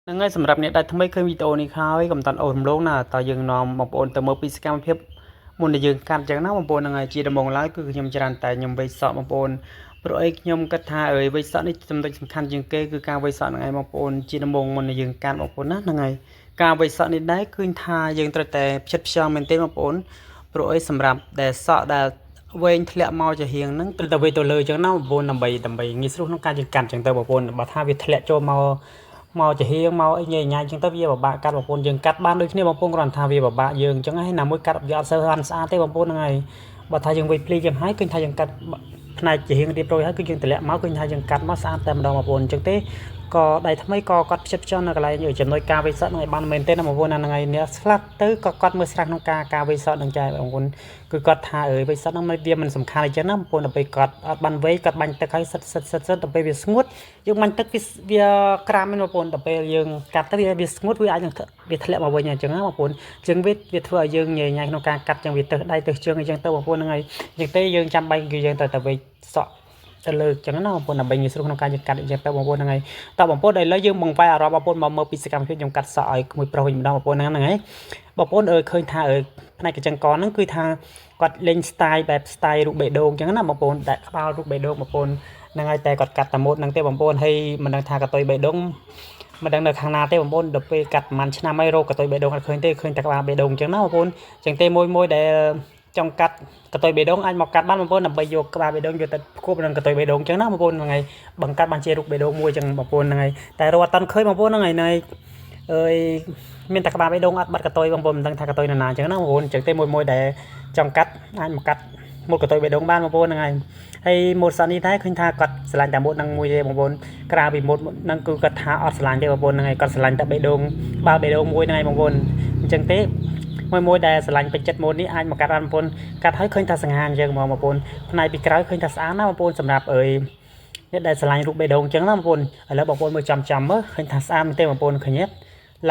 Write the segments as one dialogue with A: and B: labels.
A: ហ្នឹងហើយសម្រាប់អ្នកដែលថ្មីឃើញវីដេអូនេះហើយកុំតាន់អូសរំលងណាតើយើងនាំបងប្អូនទៅមើលពីសកម្មភាពមុនដែលយើងកាត់អញ្ចឹងណាបងប្អូនហ្នឹងហើយជាដំបូងឡើយគឺខ្ញុំច្រើនតែខ្ញុំវែកសក់បងប្អូនព្រោះអីខ្ញុំគិតថាអើយវែកសក់នេះចំណុចសំខាន់ជាងគេគឺការវែកសក់ហ្នឹងឯងបងប្អូនជាដំបូងមុនដែលយើងកាត់បងប្អូនណាហ្នឹងហើយការវែកសក់នេះដែរឃើញថាយើងត្រូវតែផ្ចិតផ្ចង់មែនទេបងប្អូនព្រោះអីសម្រាប់ដែលសក់ដែលវែងធ្លាក់មកចំហៀងហ្នឹងត្រូវតែវែកទៅលើអញ្ចឹងណាបងប្អូនដើម្បីដើម្បីងាយស្រួលក្នុងការយើងកាត់អញ្ចឹងទៅបងប្អូនបើថាវាធ្លាក់ចូលមក មកចំហៀងមកអីញ៉ៃញ៉ៃអញ្ចឹងទៅវាពិបាកកាត់បងប្អូនយើងកាត់បានដូចគ្នាបងប្អូនគ្រាន់ថាវាពិបាកយើងអញ្ចឹងហើយណាមួយកាត់វាអត់សូវបានស្អាតទេបងប្អូនហ្នឹងហើយបើថាយើងវេចភ្លីចឹងហើយឃើញថាយើងកាត់ផ្នែកចំហៀងរៀបរយហើយគឺយើងតម្លាក់មកឃើញថាយើងកាត់មកស្អាតតែម្ដងបងប្អូនអញ្ចឹងទេក៏ដៃថ្មីក៏គាត់ផ្ចិតផ្ចង់នៅកន្លែងចំណុចការវេចសក់នឹងឲ្យបានមែនទេណាបងប្អូនហ្នឹងហើយអ្នកស្លាប់ទៅក៏គាត់មើលស្រាស់ក្នុងការការវេចសក់នឹងចែបងប្អូនគឺគាត់ថាអើយវេចសក់ហ្នឹងវាមិនសំខាន់អញ្ចឹងណាបងប្អូនដល់ពេលគាត់អត់បានវេចគាត់បាញ់ទឹកហើយសិតសិតសិតសិតដល់ពេលវាស្ងួត យើងបាញ់ទឹកវាវាក្រាមមែនបងប្អូនដល់ពេលយើងកាត់ទៅវាវាស្ងួតវាអាចនឹងវាធ្លាក់មកវិញអញ្ចឹងណាបងប្អូនអញ្ចឹងវាវាធ្វើឲ្យយើងញ៉ៃញ៉ៃក្នុងការកាត់អញ្ចឹងវាទៅដៃទៅជើងអញ្ចឹងទៅបងប្អូនហ្នឹងហើយអញ្ចឹងទេយើងចាំបាច់គឺយើងត្រូវតែវេចសក់ទៅលើអញ្ចឹងណាបងប្អូនដើម្បីងាយស្រួលក្នុងការយើងកាត់អញ្ចឹងទៅបងប្អូនហ្នឹងហើយតើបងប្អូនឥឡូវយើងបង្វែរអារម្មណ៍បងប្អូនមកមើលពីសកម្មភាពខ្ញុំកាត់សក់ឲ្យក្មួយប្រុសវិញម្ដងបងប្អូនហ្នឹងហើយបងប្អូនអើឃើញថាអើផ្នែកកញ្ចឹងកហ្នឹងគឺថាគាត់លេង style បែប style រូបបេះដូងអញ្ចឹងណាបងប្អូនដាក់ក្បាលរូបបេះដូងបងប្អូន ហ្នឹងហើយតែគាត់កាត់តែម៉ូតហ្នឹងទេបងប្អូនហើយមិនដឹងថាកតុយបេះដូងមិនដឹងនៅខាងណាទេបងប្អូនដល់ពេលកាត់ប្រហែលឆ្នាំហើយរកកតុយបេះដូងអត់ឃើញទេឃើញតែក្បាលបេះដូងអញ្ចឹងណាបងប្អូនអញ្ចឹងទេមួយមួយដែលចង់កាត់កតុយបេះដូងអាចមកកាត់បានបងប្អូនដើម្បីយកក្បាលបេះដូងយកទៅគប់នឹងកតុយបេះដូងអញ្ចឹងណាបងប្អូនហ្នឹងហើយបង្កាត់បានជារូបបេះដូងមួយអញ្ចឹងបងប្អូនហ្នឹងហើយតែរកអត់តាន់ឃើញបងប្អូនហ្នឹងហើយហ្នឹងអើយមានតែក្បាលបេះដូងអត់បាត់កតុយបងប្អូនមិនដឹងថាកតុយនៅណាអញ្ចឹងណាបងប្អូនអញ្ចឹងទេមួយមួយដែលចង់កាត់អាចមកកាត់ម៉ូតកតុយបេះដូងបានបងប្អូនហ្នឹងហើយ ហើយម៉ូតសក់នេះដែរឃើញថាគាត់ស្រឡាញ់តែម៉ូតហ្នឹងមួយទេបងប្អូនក្រៅពីម៉ូតហ្នឹងគឺគាត់ថាអត់ស្រឡាញ់ទេបងប្អូនហ្នឹងហើយគាត់ស្រឡាញ់តែបេះដូងបាល់បេះដូងមួយហ្នឹងហើយបងប្អូនអញ្ចឹងទេមួយមួយដែលស្រឡាញ់ពេញចិត្តម៉ូតនេះអាចមកកាត់បានបងប្អូនកាត់ហើយឃើញថាសង្ហាអញ្ចឹងហ្មងបងប្អូនផ្នែកពីក្រោយឃើញថាស្អាតណាស់បងប្អូនសម្រាប់អើយអ្នកដែលស្រឡាញ់រូបបេះដូងអញ្ចឹងណាបងប្អូនឥឡូវបងប្អូនមើលចំចំមើលឃើញថាស្អាតមែនទេបងប្អូនឃើញទេ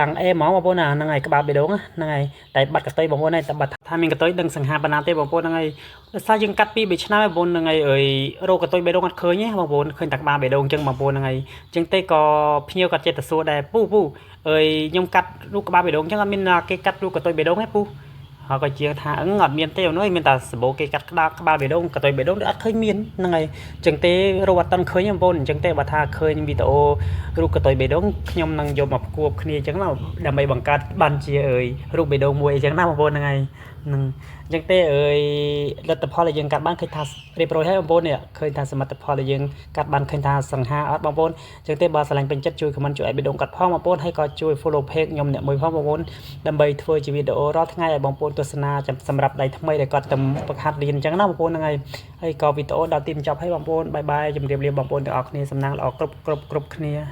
A: ឡើងអេហ្មងបងប្អូនអាហ្នឹងហើយក្បាលបេះដូងហ្នឹងហើយតែបាត់កតុយបងប្អូនហើយតែបាត់ថាមានកតុយដឹងសង្ហាប៉ុណ្ណាទេបងប្អូនហ្នឹងហើយ ដោយសារយើងកាត់ពី3ឆ្នាំហើយបងប្អូនហ្នឹងហើយអើយរកកតុយបេះដូងអត់ឃើញទេបងប្អូនឃើញតែក្បាលបេះដូងអញ្ចឹងបងប្អូនហ្នឹងហើយអញ្ចឹងទេក៏ភ្ញៀវគាត់ចេះតែសួរដែរពូពូអើយខ្ញុំកាត់រូបក្បាលបេះដូងអញ្ចឹងអត់មានគេកាត់រូបកតុយបេះដូងទេពូហើយក៏ជាងថាអឹងអត់មានទេអូនអើយមានតែសម្បូរគេកាត់ក្បាលក្បាលបេះដូងកតុយបេះដូងអត់ឃើញមានហ្នឹងហើយអញ្ចឹងទេរកអត់តាន់ឃើញបងប្អូនអញ្ចឹងទេបើថាឃើញវីដេអូរូបកតុយបេះដូងខ្ញុំនឹងយកមកផ្គួបគ្នាអញ្ចឹងណាដើម្បីបង្កើតបានជាអើយរូបបេះដូងមួយអញ្ចឹងណាបងប្អូនហ្នឹងហើយហ្នឹង អញ្ចឹងទេអើយលទ្ធផលដែលយើងកាត់បានឃើញថារៀបរយហើយបងប្អូននេះឃើញថាសមិទ្ធផលដែលយើងកាត់បានឃើញថាសង្ហាអត់បងប្អូនអញ្ចឹងទេបើស្រឡាញ់ពេញចិត្តជួយ comment ជួយឲ្យបេះដូងកាត់ផងបងប្អូនហើយក៏ជួយ follow page ខ្ញុំអ្នកមួយផងបងប្អូនដើម្បីធ្វើជាវីដេអូរាល់ថ្ងៃឲ្យបងប្អូនទស្សនាសម្រាប់ដៃថ្មីដែលគាត់ទៅបង្ហាត់រៀនអញ្ចឹងណាបងប្អូនហ្នឹងហើយហើយក៏វីដេអូដល់ទីបញ្ចប់ហើយបងប្អូន bye bye ជម្រាបលាបងប្អូនទាំងអស់គ្នាសំណាងល្អគ្រប់គ្រប់គ្រប់គ្នា។